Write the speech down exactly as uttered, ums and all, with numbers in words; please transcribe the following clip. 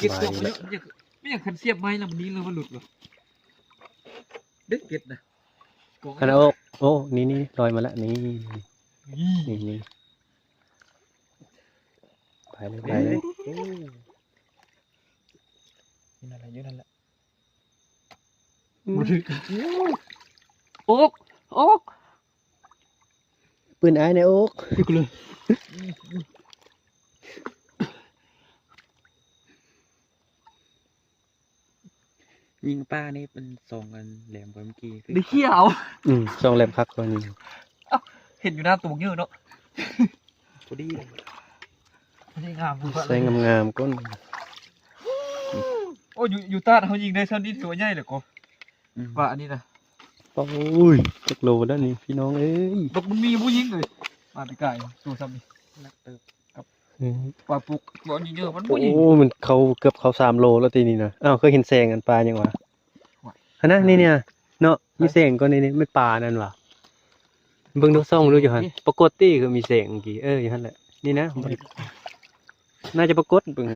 เก็บกล่องไว้แล้ว ไม่อยาก ไม่อยากคันเสียบไม้แล้ว มันนี้แล้วมันหลุดเหรอ เด็กเก็บนะ กล่อง อันนั้นโอ๊ก โอ้ นี่นี่ลอยมาละ นี่ นี่ นี่นี่ไปเลยไปเลย นี่นั่นแหละนี่นั่นแหละ อืม บ่ถือ โอ๊ก โอ๊ก ปืนอ้ายในโอ๊ก ถือกูเลย ยิงป้านี่เป็นสองอันแหลมกว่าเมื่อกี้ ได้เขี้ยว อืมสองแหลมคักกว่านี้ เห็นอยู่หน้าตัวเยอะเนาะ พอดีเลย ไม่ได้งาม ใส่งามๆก้น โอ้อยู่อยู่ตาดเขายิงได้เท่านี้ถือว่าใหญ่เลยก็ อืม ว่าอันนี้นะ โอ้ยจักโลแล้วนี่พี่น้องเอ้ย บอกมันมีผู้ยิงเลยมาปีกายตัวซ้ำนี่ นักเติบ อืม ปลาปุกตัวนี้เยอะมัน โอ้ ผู้ยิง มันเข้าเกือบเข้าสามโลแล้วทีนี้นะอ้าวเคยเห็นแสงอันปลายังวะฮะนะนี่เนี่ยเนาะมีแสงก็นี่นี่ไม่ปลานั่นวะเบิ่งดูส่องดูอยู่หั่นปรากฏตี้คือมีแสงเมื่อกี้เอออยู่หั่นแหละนี่นะมันน่าจะปรากฏเบิ่ง